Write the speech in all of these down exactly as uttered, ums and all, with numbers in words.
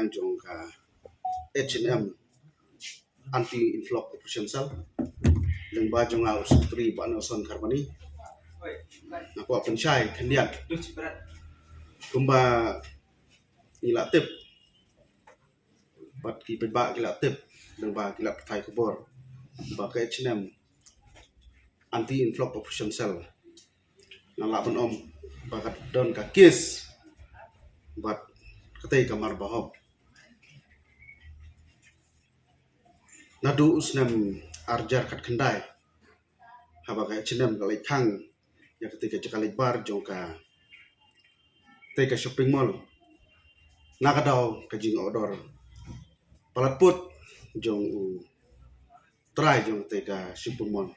jong ka H and M Anti Inflock Operation Cell, lyngba jong nga u Secretary Bah Nelson Kharbani. Nga kwah pynshai khyndiat kumba ngi la tip, bad ki paidbah ki la tip, lyngba ki la pathai khubor, ba ka H and M Anti Inflock Operation Cell nga lah ban ong ba ka don ka kes bad katei ka mar bahok. Naduh u snem ar hajar khatkhyndai, haba ka H and M ka leit khang ïa katei ka jaka leit bar jong katei ka shopping mall, na ka daw ka jingordor palat put jong u trai jong katei ka shopping mall.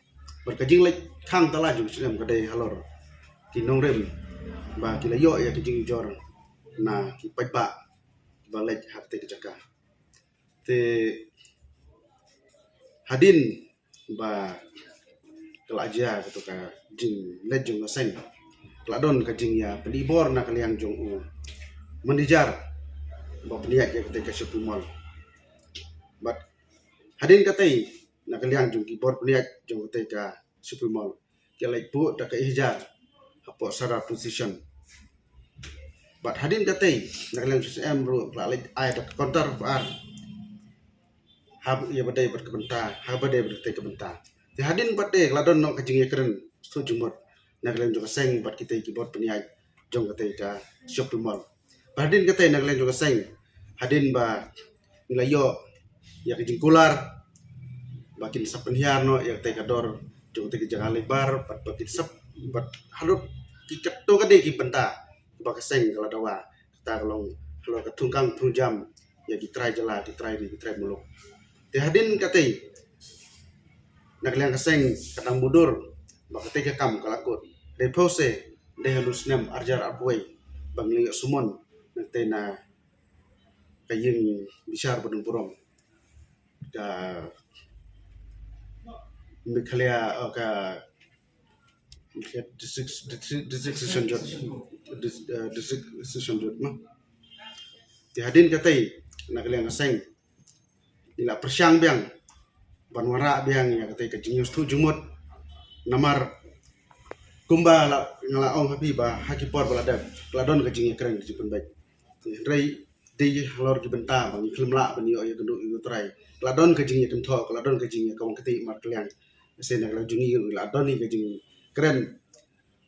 Bad ka jingleit khang tala jong ka H and M ka dei halor ki nongrim ba ki la ïoh ïa ka jingjur na ki paidbah ba leit ha katei ka jaka. Te hadien ba ka la jia kato ka jingleit jong ka seng, ka la don ka jingïapynbor na ka liang jong u manager ba pynïaid ïa katei ka shopping mall. Bad hadien katei, na ka liang jong ki bor pynïaid jong katei ka shopping mall, ki la leit buh da ka hajar hapoh Sadar Police Station. Bad hadien katei, na ka liang jong ka H and M ruh ka la leit ai da ka counter F I R ha ïa ba dei bad ka bynta, ha ba dei bad katei ka bynta. Te hadien bad dei ka la don noh ka jingïakren sngewthuh jingmut na ka liang jong ka seng bad kitei ki bor pynïaid jong katei ka shopping mall. Bad hadien katei, na ka liang jong ka seng, hadien ba ngi la ïoh ïa ka jingkular ba kin sa pynhiar noh ïa katei ka dor jong katei ka jaka leit bar, bad ba kin sa, bad halor ki katto katne ki bynta ba ka seng ka la dawa, kata ka long halor ka thungkang thungjam ïa ki trai jylla, ki trai ri, ki trai muluk. Te hadien katei, na ka liang ka seng ka dang mutdur ba katei ka kam ka la kut. Dei phew se, dei ha u snem ar hajar arphew wei ba ngi la ïoh summon na katei na ka ïing bishar ba don burom, ka Meghalaya, oh, ka District, District, District Session Judge, Dis-, eh, District Session Judge ma. Te hadien katei, na ka liang ka seng, ngi la pyrshang biang ban wanrah biang ïa katei ka jingsngewthuh jingmut. Namar kumba la, nga la ong ha phi ba ha ki por ba la dep ka la don ka jingïakren, ka jingpynbeit. Hynrei dei halor ki bynta ba ngi khlem lah ban ïoh ïa ka kynduh ïa u trai, ka la don ka jingïakynthoh, ka la don ka jingïakawang kti mar ka liang. Lehse na ka liang jong ngi la don hi ka jingkren.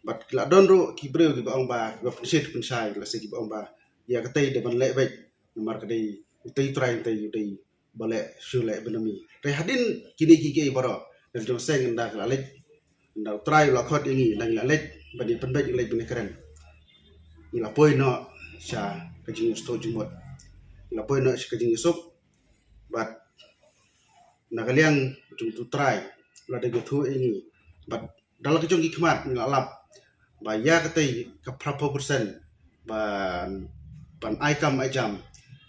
Bad ki la don ruh ki briew kiba ong ba, kiba pynshit pynshai, lehse kiba ong ba ïa katei dei ban leh beit, namar ka dei utei u trai, utei u dei ba leh shu leh bynriew. Te hadien kine kiei kiei baroh, na ka liang jong ka seng ynda ka la leit, ynda u trai u la khot ïa ngi, ynda ngi la leit ban ïa pynbeit, ngi leit ban ïakren, ngi la poi noh sha ka jingsngewthuh jingmut, ngi la poi noh sha ka jingïasuk. Bad na ka liang jong utu u trai u la dep ïathuh ïa ngi, bad da la ka jong ki khmat ngi la lap ba ïa katei ka phraphew percent ban, ban ai kam ai jam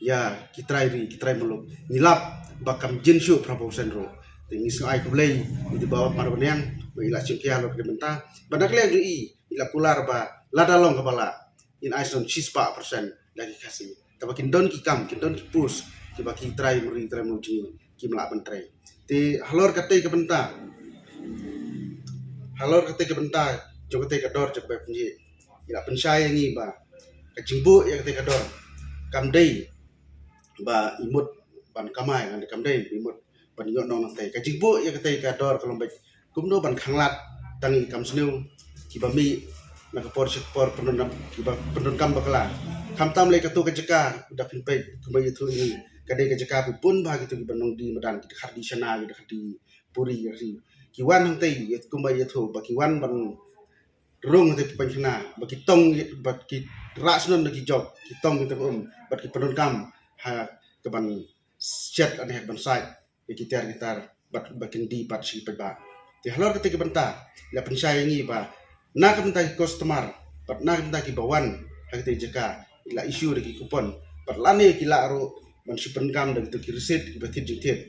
ïa ki trai ri, ki trai muluk, ngi lap ba kam jin shuh phraphew percent ruh. Te ngi sngew ai khublei ïa i Bah Marwaniang ba i la shim khia halor katei ka bynta. Bad na ka liang jong i, i la kular ba lada long kaba lah, in ai shuh shispah percent da ki Khasi. Te ba kin don ki kam, kin don ki post kiba ki trai ri, trai muluk jong ngi kim lah ban trei. Te halor katei ka bynta, halor katei ka bynta jong katei ka dor jong ka bai pynjih, i la pynshai ïa ngi ba ka jingbuh ïa katei ka dor kam dei ba i mut ban kamai, ngan dei kam dei i mut ban ïoh nong nangtei. Ka jingbuh ïa katei ka dor ka long beit kumno ban khanglad tang ïa ki kam sniew kiba mih na ka por sha ka por, pyndonkam, kiba pyndonkam bakla. Khamtam lei kato ka jaka, da phin peit kumba ïathuh ïa ngi, ka dei ka jaka ba bun bha kito kiba nongdie madan, ki da khardi shana, ki da khardi puri, ki da khardi, ki wan hangtei, ïa kumba ïathuh ba ki wan ban rung hangtei, pynkhana ba ki tong, ba ki rah shnong na ki jok, ki tong kita ka um, bad ki pyndonkam ha kaban shet, lane ha kaban sait ïa ki tiar ki tar, bad ba kin die pat sha ki paidbah. Te halor katei ka bynta i la pynshai ïa ngi ba na ka bynta ki customer bad na ka bynta kiba wan ha katei ka jaka, i la issue da ki coupon, bad lane ki lah ruh ban shu pyndonkam da kito ki receipt kiba thied jingthied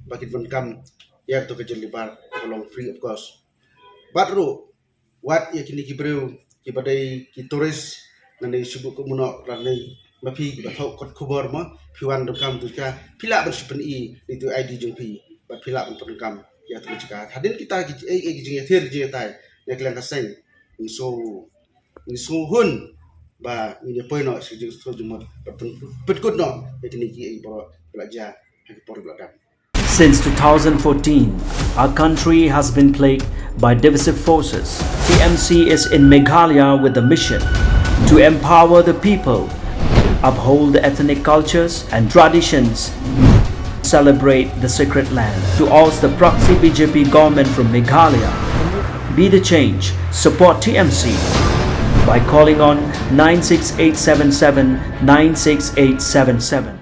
ba kin pyndonkam ïa kato ka jylliebar kaba long free of cost. Bad ruh wat ïa kine ki briew kiba dei ki tourist, lane shu buh kumno, lane ma phi kiba thoh kot khubor mo, phi wan donkam tu ka, phi lah ban shu pyni ïa tu ID jong phi, bad phi lah ban pyndonkam ïa tu ka jaka. Hadien kita ki, eh, eh, ki jingïathir jingïatai na ka liang ka seng, ngi sngew, ngi sngew hun ba ngin ïa poi noh sha ka jingsngewthuh jingmut bad pyn-, pynkut noh ïa kine ki, eh, baroh ba la jia ha ki por ba la dep. Since two thousand fourteen, our country has been plagued by divisive forces. T M C is in Meghalaya with the mission to empower the people, uphold the ethnic cultures and traditions, celebrate the sacred land. To oust the proxy B J P government from Meghalaya, be the change, support T M C by calling on nine six eight seven seven nine six eight seven seven.